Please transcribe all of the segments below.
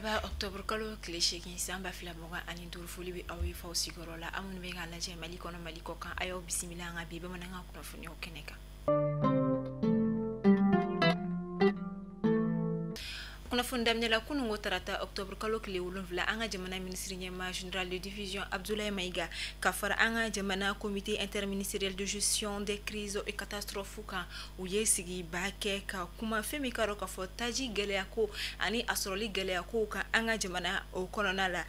Araba octobre kalo tile 8 san 2025, foli bɛ aw ye faw sigiyɔrɔ la. Aw minnu bɛ k'a lajɛ Mali kɔnɔ, Mali kɔ kan, a y'aw bisimila an ka bi bamanankan kunnafoniyaw kɛnɛ kan. Kunnafoni daminɛ la, kununko tarata octobre kalo tile 7, an ka jamana minisiri ɲɛmaa général de division Abdoulaye Maïga ka fara an ka jamana comité interministériel de gestion des crises et catastrophes kan, u ye sigiba kɛ ka kuma fɛn min ka dɔn k'a fɔ taji gɛlɛya ko ani a sɔrɔli gɛlɛya ko kan an ka jamana o kɔnɔna la.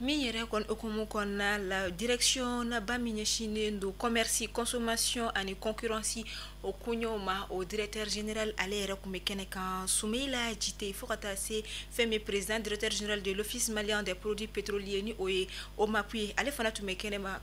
Min yɛrɛ kɔni hukumu kɔnɔna la, direction naba min ɲɛsinnen don commerce, consommation ani concurrence o koɲɛw ma, o directeur général ale yɛrɛ tun bɛ kɛnɛ kan, Soumaïla Djité, fo ka taa se fɛn min président directeur général de l'Office malien des produits pétroliers ni o ye OMAP ye, ale fana tun bɛ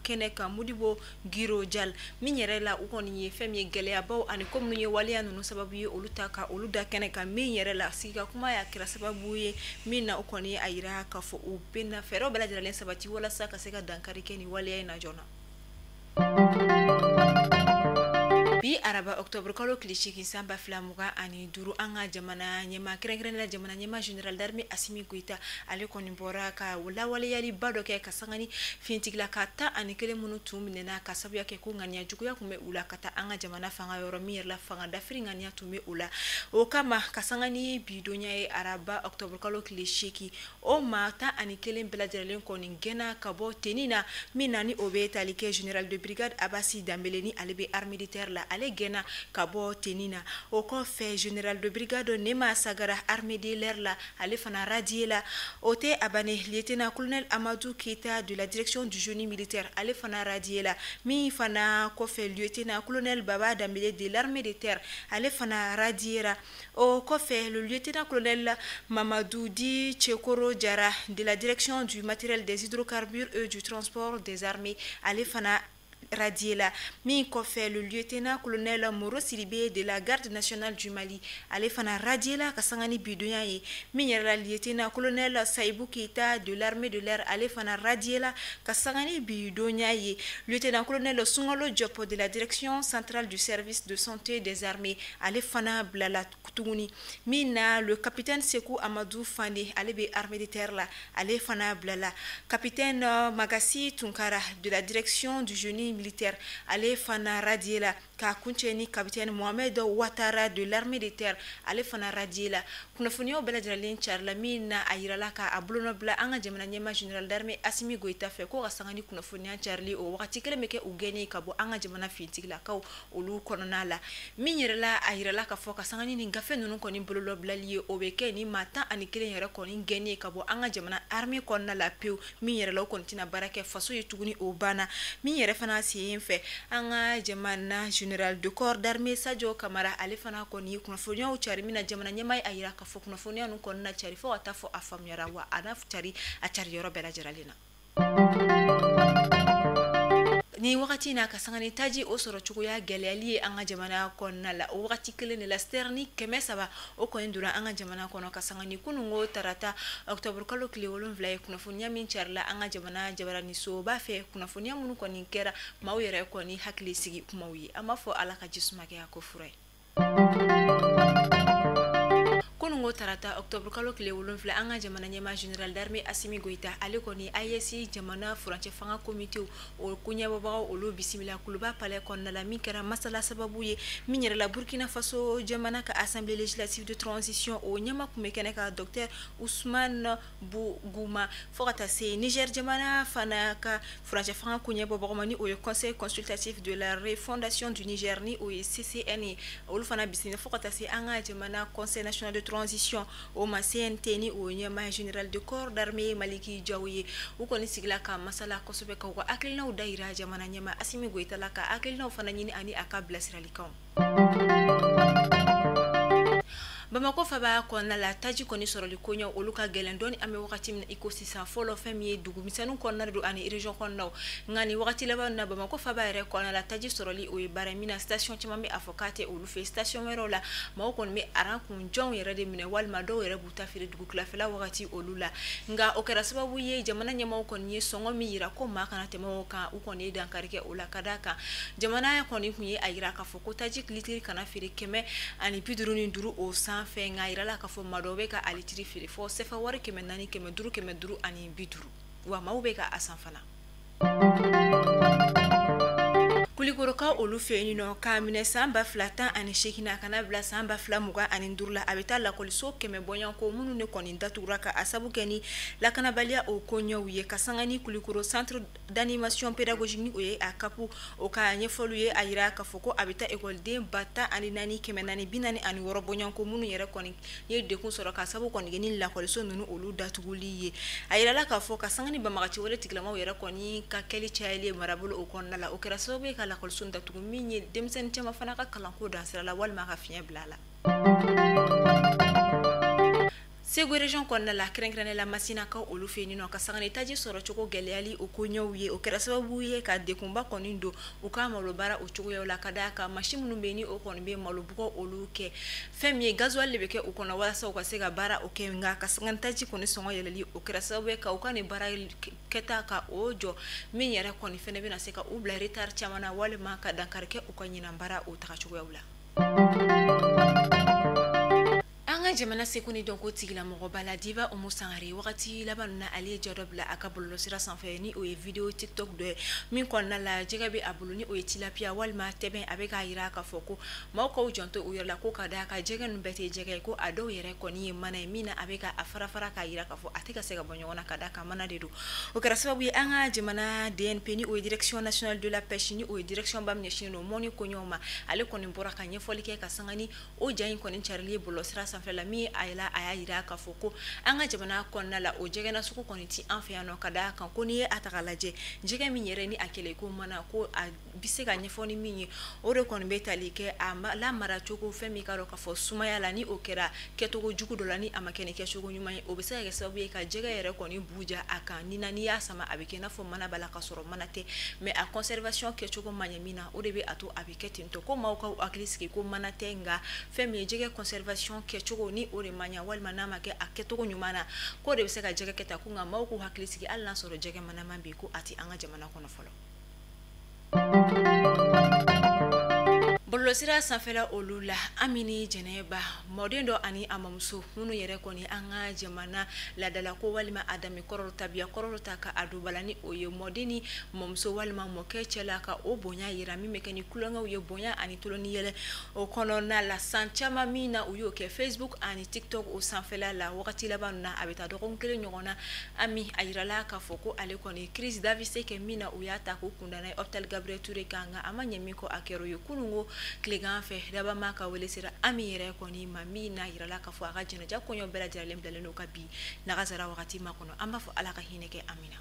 kɛnɛ kan, Modibo Giro Dial. Min yɛrɛ la, u kɔni ye fɛn min ye gɛlɛyabaw ani ko minnu ye waleya ninnu sababu ye, olu ta ka olu da kɛnɛ kan. Min yɛrɛ la, sigi ka kuma y'a kɛra sababu ye min na, u kɔni a yira k'a fɔ u bɛna fɛɛrɛw bɛɛ lajɛlen sabati walasa ka se ka dankari kɛ nin waleya in na joona. Bi araba octobre kalo tile 8 san 2025, an ka jamana ɲɛmaa, kɛrɛnkɛrɛnnenya la jamana ɲɛmaa général d'armée Assimi Goïta, ale kɔni bɔra ka lawaleyaliba dɔ kɛ ka sanga ni finitigilaka 11 minnu tun minɛna ka sababuya kɛ ko ŋaniya juguya tun bɛ u la ka taa an ka jamana fanga yɔrɔ min yɛrɛ la, fanga dafiri ŋaniya tun bɛ u la. O kama, ka sanga ni bi donya ye araba octobre kalo tile 8, o maa 11 bɛɛ lajɛlen kɔni gɛnna ka bɔ tenue na. Min na ni o bɛ tali kɛ général de brigade Abassi Dembélé ni ale bɛ armée de terre la, ale gɛnna ka bɔ tenue na. O kɔfɛ, général de brigade Nema Sagara, armée de l'air la, ale fana radié la. O tɛ a bannen, lieutenant colonel Amadou Keita de la direction du génie militaire, ale fana radié la. Min fana kɔfɛ, lieutenant colonel Baba Dembélé de l'armée de terre, ale fana radié la. O kɔfɛ, le lieutenant colonel Mamadou Di Tchekoro Diarra de la direction du matériel des hydrocarbures et du transport des armées, ale fana radié la. Min kɔfɛ, le lieutenant colonel Moro Sidibé de la garde nationale du Mali, ale fana radié la ka sanga ni bidonya ye. Min yɛrɛ la, lieutenant colonel Saïbou Keita de l'armée de l'air, ale fana radié la ka sanga ni bidonya ye. Lieutenant colonel Sungalo Diop de la direction centrale du service de santé des armées, ale fana bilala tuguni. Min na, le capitaine Sekou Amadou Fane, ale bɛ armée de terre la, ale fana bilala. Capitaine Magassi Tunkara de la direction du génie militaire, ale fana radié la. K'a kuncɛ ni capitaine Mohamed Ouattara de l'armée de terre, ale fana radié la. Kunnafoniyaw bɛɛ lajɛlen carila min na, a yirala k'a bolonɔ bila an ka jamana ɲɛmaa général d'armée Assimi Goïta fɛ ko ka sanga ni kunnafoniya carili, o wagati kelen bɛ kɛ u gɛnnen ka bɔ an ka jamana finitigilakaw olu kɔnɔna la. Min yɛrɛ la, a yirala k'a fɔ ka sanga ni nin gafe ninnu kɔni bolonɔbilali ye, o bɛ kɛ ni maa 11 yɛrɛ kɔni gɛnnen ka bɔ an ka jamana armée kɔnɔna la pewu. Min yɛrɛ la, o kɔni tɛna baara kɛ faso ye tuguni, o banna. Min yɛrɛ fana sen fɛ, an ka jamana général de corps d'armée Sadio Kamara, ale fana kɔni ye kunnafoniyaw cari min na, jamana ɲɛmaa ye a yira k'a fɔ kunnafoniya ninnu kɔni na cari fo ka taa fɔ a faamuyara, wa a na cari a cari yɔrɔ bɛɛ lajɛlen na. Ni wagati in na, ka sanga ni taji o sɔrɔ cogoya gɛlɛyali ye an ka jamana kɔnɔna la, o wagati kelen de la, citerne 300 o kɔni donna an ka jamana kɔnɔ ka sanga ni kununko tarata octobre kalo tile 7 ye. Kunnafoniya min carila an ka jamana jabaranisoba fɛ, kunnafoniya minnu kɔni kɛra maaw yɛrɛ kɔni hakili sigi kumaw ye, an b'a fɔ Ala ka ji suma kɛ a ko fura ye. Kununko tarata octobre kalo tile 7, an ka jamana ɲɛmaa général d'armée Assimi Goïta, ale kɔni AES jamana furancɛ fanga comité o koɲɛbɔbagaw olu bisimila Kuluba palais kɔnɔna la. Min kɛra masala sababu ye, min yɛrɛ la, Burkina Faso jamana ka assemblée législative de transition o ɲɛmaa tun bɛ kɛnɛ kan, docteur Ousmane Bougouma, fo ka taa se Niger jamana fana ka furancɛ fanga koɲɛbɔbagaw ma, ni o ye conseil consultatif de la refondation du Niger ni o ye CCN ye, olu fana bisimila, fo ka taa se an ka jamana conseil national de transition o ma, CNT, ni o ɲɛmaa général de corps d'armée Maliki Diaw ye. U kɔni sigila ka masala kosɛbɛ, ka u ka hakilinaw da yira jamana ɲɛmaa Assimi Goïta la, ka hakilinaw fana ɲini ani a ka bilasiralikanw. Bamakɔ faba kɔnɔna la, taji kɔni sɔrɔli koɲɛ olu ka gɛlɛn dɔɔni an bɛ wagati min na i ko sisan. Fɔlɔ, fɛn min ye dugumisɛnninw kɔnɔna don ani région kɔnɔnaw, nka nin wagati laban na, Bamakɔ faba yɛrɛ kɔnɔna la, taji sɔrɔli o ye baara min na, station caman bɛ a fɔ k'a tɛ olu fɛ. Station wɛrɛw la, maaw kɔni bɛ aran kun jɔnw yɛrɛ de minɛ, walima dɔw yɛrɛ b'u ta feere dugukilafɛla wagati olu la. Nka o kɛra sababu ye, jamana ɲɛmaaw kɔni ye sɔngɔ min yira ko maa kana tɛmɛ o kan, u kɔni ye dankari kɛ o la, ka d'a kan jamana kɔni tun ye a yira k'a fɔ ko taji litiri kana feere 155 o sanfɛ. fɛ, nka a yirala k'a fɔ maa dɔw bɛ ka a litiri feere fɔ sefa wari 400, 500, 550, wa maaw bɛ ka a san fana. Kulikɔrɔkaw olu fɛ yen nɔ, k'a minɛ san 2018 na ka na bila san 2025 la, a bɛ taa lakɔliso 100 bɔɲɔgɔnko minnu de kɔni datugura ka a sabu kɛ ni lakanabaliya o koɲɛw ye. Ka sanga ni Kulikɔrɔ centre d'animation pédagogique, ni o ye a CAP o ka ɲɛfɔliw ye, a yira k'a fɔ ko a bɛ taa ekɔliden 14 446 bɔɲɔgɔnko minnu yɛrɛ kɔni ye degun sɔrɔ ka sabu kɔni kɛ ni lakɔliso ninnu olu datuguli ye. A yirala k'a fɔ ka sanga ni banbagaci wale tigilamaw yɛrɛ kɔni ka kɛli cayali ye marabolo o kɔnɔna la, o kɛra sababu ye ka lakɔliso datugu, min ye denmisɛnnin caman fana ka kalanko dansira la walima ka fiɲɛ bila a la. Segu région kɔnɔna la, kɛrɛnkɛrɛnnen la Masinakaw olu fɛ yen nɔ, ka sanga ni taji sɔrɔcogo gɛlɛyali o koɲɛw ye, o kɛra sababu ye ka degunba kɔni don u ka malo baara o cogoyaw la, ka d'a kan masi minnu bɛ yen ni o kɔni bɛ malobugɔ olu kɛ, fɛn min ye gasoil de bɛ kɛ u kɔnɔ walasa u ka se ka baara o kɛ. Nka ka sanga ni taji kɔni sɔngɔ yɛlɛli, o kɛra sababu ye ka u ka nin baara kɛta ka o jɔ, min yɛrɛ kɔni fɛnɛ bɛna se ka u bila retard caman na walima ka dankari kɛ u ka ɲinan baara o taga cogoyaw la. An ka jamana seko ni dɔnko tigilamɔgɔba la Diba Umu Sangare, wagati laban na ale ye ja dɔ bila a ka bɔlɔlɔsira sanfɛ, ni o ye vidéo TikTok dɔ ye min kɔnɔna la jɛgɛ bɛ a bolo, ni o ye tilapia walima tɛbɛn. A bɛ k'a jira k'a fɔ ko maaw k'aw janto u yɛrɛ la, ko ka d'a kan jɛgɛ ninnu bɛɛ tɛ jɛgɛ ye, ko a dɔw yɛrɛ kɔni ye mana ye, min na a bɛ ka a fara fara k'a jira k'a fɔ a tɛ ka se ka bɔ ɲɔgɔn na, ka d'a kan mana de don. O kɛra sababu ye an ka jamana DNP, ni o ye direction nationale de la pêche, ni o ye direction ba min ɲɛsinnen don mɔni koɲɛw ma, ale kɔni bɔra ka ɲɛfɔli kɛ ka sanga ni o ja in kɔni carili ye bɔlɔlɔsira sanfɛ la, min a yɛlɛ a y'a jira k'a fɔ ko an ka jamana kɔnɔna la o jɛgɛ nasugu kɔni ti an fɛ yan nɔ, ka d'a kan ko n'i ye a ta k'a lajɛ, jɛgɛ min yɛrɛ ni a kɛlɛ ko mana, ko a bɛ se ka ɲɛfɔ ni min ye, o de kɔni bɛ tali kɛ a lamara cogo, fɛn min ka dɔn k'a fɔ sumaya la, ni o kɛra kɛcogo jugu dɔ la, ni a ma kɛ ni kɛcogo ɲuman ye, o bɛ se ka kɛ sababu ye ka jɛgɛ yɛrɛ kɔni buja a kan, ni na n'i y'a sama a bɛ kɛ i n'a fɔ mana b'a la ka sɔrɔ mana tɛ, mais a conservation kɛcogo man ɲɛ min na, o de bɛ a to a bɛ kɛ ten tɔ. Ko maaw k'aw hakili sigi ko mana tɛ, nka fɛn min ye jɛgɛ conservation kɛcogo ni o de man ɲɛ walima n'a ma kɛ a kɛcogo ɲuman na, k'o de bɛ se ka jɛgɛ kɛ tan. Ko nka maaw k'u hakili sigi, hali n'a sɔrɔ jɛgɛ manaman bɛ yen, ko a tɛ an ka jamana kɔnɔ fɔlɔ. Bɔlɔlɔsira sanfɛla olu la, Ami ni Jɛnɛba, mɔden dɔ ani a mamuso minnu yɛrɛ kɔni an ka jamana laadalako walima a danbe kɔrɔ tabiya kɔrɔ ta ka a don bala, ni o ye mɔden ni mɔmuso walima mɔkɛ cɛ la, ka o bonya yira min bɛ kɛ ni tulonkɛw ye, bonya ani tulon ni yɛlɛ o kɔnɔna la, san caman min na u y'o kɛ Facebook ani TikTok o sanfɛla la. Wagati laban na, a bɛ taa dɔgɔkun kelen ɲɔgɔn na, Ami a yirala k'a fɔ ko ale kɔni crise d'AVC kɛ, min na u y'a ta k'u kunda n'a ye hôpital Gabriel Touré kan, nka a ma ɲɛ min kɔ, a kɛra o ye kununko tilegan fɛ dabama ka wele sera Ami yɛrɛ kɔni ma, min n'a yirala k'a fɔ a ka jɛnɛja kɔɲɔ bɛɛ lajɛlen bilalen don ka bi nagasara wagati ma kɔnɔ. An b'a fɔ Ala ka hinɛ kɛ Ami na.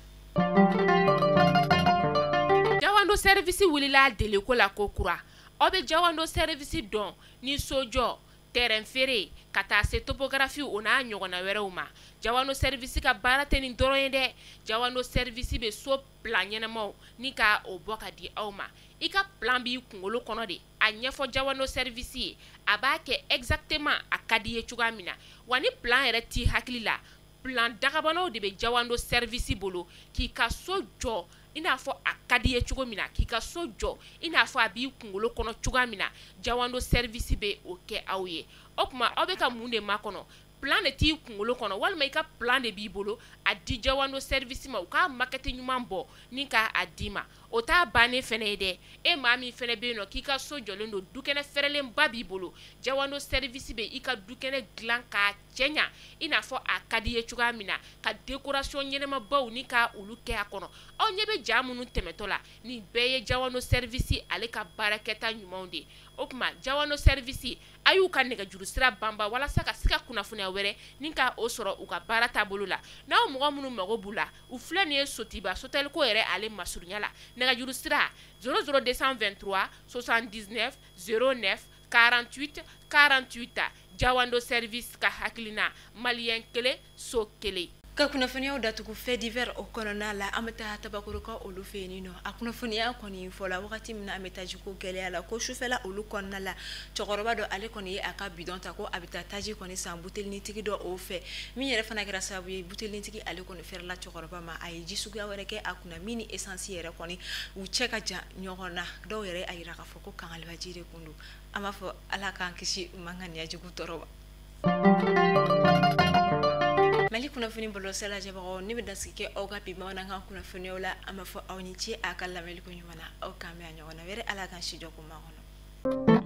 Jawando Service wulila deliko la ko kura. Aw bɛ Jawando Service dɔn ni sojɔ, terrain feere, ka taa se topographie o n'a ɲɔgɔnna wɛrɛw ma. Jawando Service ka baara tɛ nin dɔrɔn ye dɛ. Jawando Service bɛ so plan ɲɛnamaw ni ka o bɔ ka di aw ma. I ka plan b'i kunkolo kɔnɔ de, a ɲɛfɔ Jawando Service ye, a b'a kɛ exactement a ka di ye cogoya min na. Wa ni plan yɛrɛ t'i hakili la, plan dagabanaw de bɛ Jawando Service bolo k'i ka so jɔ i n'a fɔ a ka di ye cogo min na, k'i ka so jɔ i n'a fɔ a b'i kunkolo kɔnɔ cogoya min na. Jawando Service bɛ o kɛ aw ye. O tuma aw bɛ ka mun de makɔnɔ? Plan de t'i kunkolo kɔnɔ walima i ka plan de b'i bolo, a di Jawando Service ma, u k'a maquette ɲuman bɔ ni k'a d'i ma. O t'a bannen fɛnɛ ye dɛ. E maa min fɛnɛ bɛ yen nɔ k'i ka so jɔlen don, dukɛnɛ fɛrɛlenba b'i bolo, Jawando Service bɛ i ka dukɛnɛ dilan k'a cɛɲa i n'a fɔ a ka di ye cogoya min na, ka décoration ɲɛnamabaw ni ka olu kɛ a kɔnɔ. Aw ɲɛ bɛ ja minnu tɛmɛtɔ la, nin bɛɛ ye Jawando Service ale ka baarakɛta ɲumanw de ye. O tuma Jawando Service, a y'u ka nɛgɛjuru sira banba walasa ka se ka kunnafoniya wɛrɛ ni ka o sɔrɔ u ka baara taabolo la. N'aw mɔgɔ minnu mago b'u la, u filɛ nin ye Sotiba Soteliko yɛrɛ ale masurunya la. Nɛgɛjuru sira 00223 79 09 48 48. Jawando Service ka hakilina, maliyɛn kelen so kelen. Ka kunnafoniyaw datugu fait divers o kɔnɔna la, an bɛ taa Tabakɔrɔkaw olu fɛ yen nɔ. A kunnafoniya kɔni fɔla wagati min na an bɛ tajiko gɛlɛya la, ko sufɛla olu kɔnɔna la, cɛkɔrɔba dɔ ale kɔni ye a ka bidon ta ko a bɛ taa taji kɔni san butelinitigi dɔ o fɛ, min yɛrɛ fana kɛra sababu ye butelinitigi ale kɔni fɛrɛla cɛkɔrɔba ma, a ye ji suguya wɛrɛ kɛ a kunna min ni essence yɛrɛ kɔni u cɛ ka jan ɲɔgɔn na. Dɔw yɛrɛ a yira k'a fɔ ko kangalibaji de kun don. An b'a fɔ Ala k'an kisi mankan jugu tɔɔrɔ ma. Mali kunnafoni bɔlɔlɔsira lajɛbagaw, ne bɛ dansigi kɛ aw ka bi bamanankan kunnafoniyaw la. An b'a fɔ aw ni ce a ka lamɛnni ko ɲuman na. Aw k'an bɛn a ɲɔgɔnna wɛrɛ. Ala k'an si jɔ ko ma kɔnɔ.